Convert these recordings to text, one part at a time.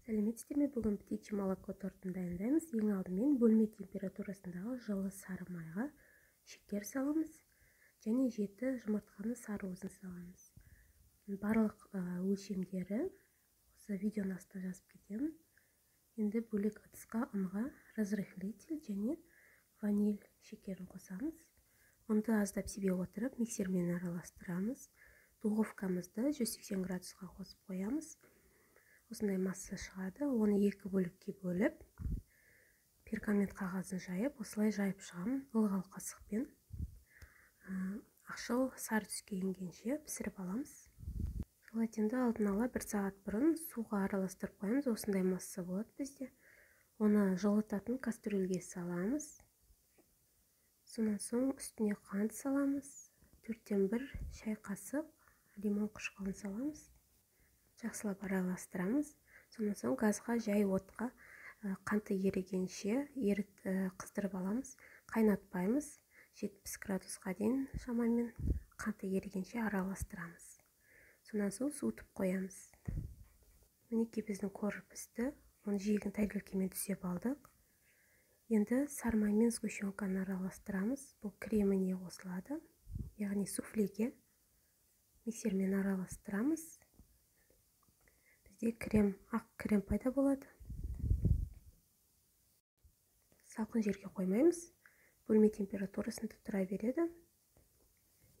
Сәлеметсіздер ме? Бүгін птичье молоко тортын дайындаймыз. Ең алдымен бөлме температурасындағы жылы сары майға шекер саламыз және 7 жұмыртқаны сары уызын саламыз. Барлық өлшемдері осы видеоның астына жазып кетемін. Енді бөлек ыдысқа ұнға разрыхлитель және ваниль шекерін қосамыз. Ұнды аздап себе отырып миксермен араластырамыз. Духовкамызды 180 градусқа қосып қоямыз. Осындай масса шығады. Оны екі бөлікке бөліп, пергамент қағазын жайып, осылай жайып шығамын ылғал қасықпен. Ақшыл сары түске енгенше пісіріп аламыз. Желатинді алдын ала 1 сағат бұрын суға араластырып қоямыз. Осындай масса болады бізде. Оны жылытатын кастрюльге саламыз. Сонан соң үстіне қант саламыз. 1/4 шай қасық лимон қышқылын саламыз. Жақсылап араластырамыз. Сонан соң газға жай отқа қанты ерігенше қыздырып аламыз. Қайнатпаймыз. 70 градусқа дейін шамамен қанты ерігенше араластырамыз. Сонан соң суытып қоямыз. Мінекей біздің корж пісті. Оны жиегін тарелкамен түсеп алдық. Енді сары май мен сгущенканы араластырамыз. Бұл креміне қосылады, яғни суфлеге. Миксермен араластырамыз. Бізде крем, ақ крем пайда болады. Салқын жерге қоймаймыз. Бөлме температурасында тұра береді.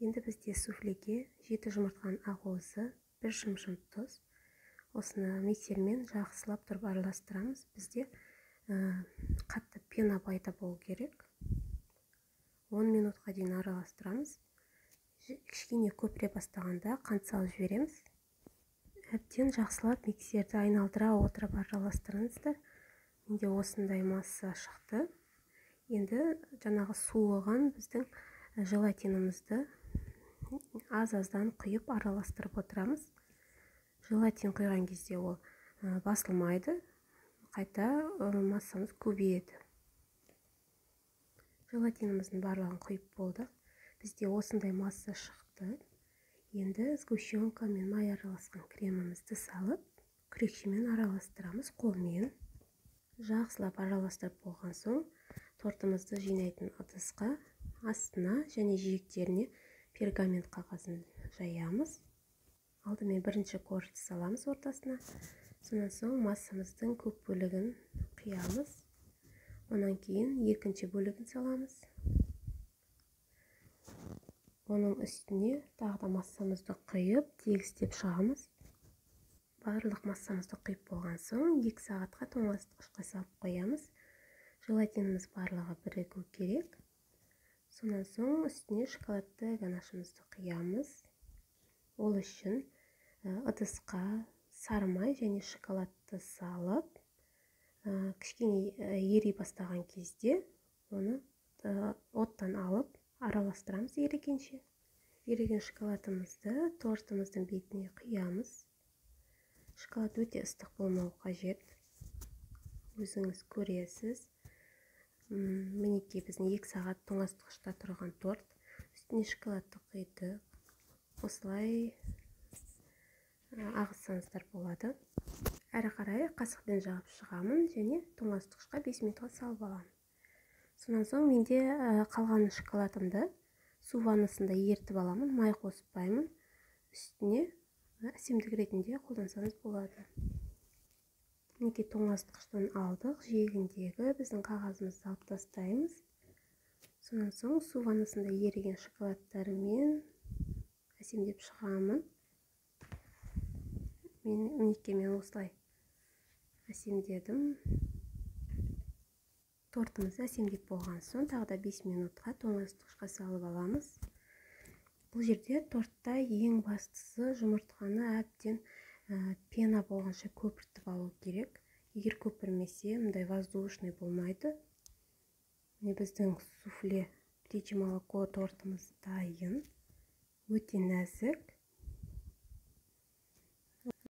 Енді бізде суфлеге 7 жұмыртқаның ақ уызы, 1 шымшым тұз. Осыны миксермен жақсылап тұрып араластырамыз. Бізде қатты пена пайда болу керек. 10 минутқа дейін араластырамыз. Кішкене көпіре бастағанда қант салып жібереміз. Әбден жақсылап миксерді айналдыра отырып араластырыңыздар. Менде осындай масса шықты. Енді жаңағы суыған біздің желатинімізді аз-аздан құйып араластырып отырамыз. Желатин құйған кезде ол басылмайды, қайта массамыз көбейеді. Желатиніміздің барлығын құйып болдық. Бізде осындай масса шықты. Енді сгущенка мен май араласқан кремімізді салып, күрекшемен араластырамыз қолмен. Жақсылап араластырып болған соң, тортымызды жинайтын ыдысқа астына және жиектеріне пергамент қағазын жаямыз. Алдымен бірінші коржды саламыз ортасына. Сонан соң массамыздың көп бөлігін құямыз. Онан кейін екінші бөлігін саламыз. Оның үстіне тағы да массамызды құйып, тегістеп шығамыз. Барлық массамызды құйып болған соң 2 сағатқа тоңазытқышқа салып қоямыз. Желатиніміз барлығы бірігу керек. Сонан соң үстіне шоколадты ганашымызды құямыз. Ол үшін ыдысқа сары май және шоколадты салып, кішкене ери бастаған кезде оны оттан алып араластырамыз ерігенше. Еріген шоколадымызды тортымыздың бетіне құямыз. Шоколад өте ыстық болмау қажет. Өзіңіз көресіз. Мінекей біздің 2 сағат тоңазытқышта тұрған торт. Үстіне шоколадты құйдық. Осылай ағызсаңыздар болады. Әрі қарай қасықпен жағып шығамын және тоңазытқышқа 5 минутқа салып аламын. Сонан соң менде қалған шоколадымды су ваннасында ерітіп аламын, май қоспаймын. Үстіне әсемдік ретінде қолдансаңыз болады. Мінекей тоңазытқыштан алдық, жиегіндегі біздің қағазымызды алып тастаймыз. Сонан соң су ваннасында еріген шоколадтармен әсемдеп шығамын. Мінекей мен осылай әсемдедім. Тортымызды әсемдеп болған соң тағы да 5 минутқа тоңазытқышқа салып аламыз. Бұл жерде тортта ең бастысы жұмыртқаны әбден пена болғанша көпіртіп алу керек. Егер көпірмесе, мындай воздушный болмайды. Міне біздің суфле птичье молоко тортымыз дайын. Өте нәзік.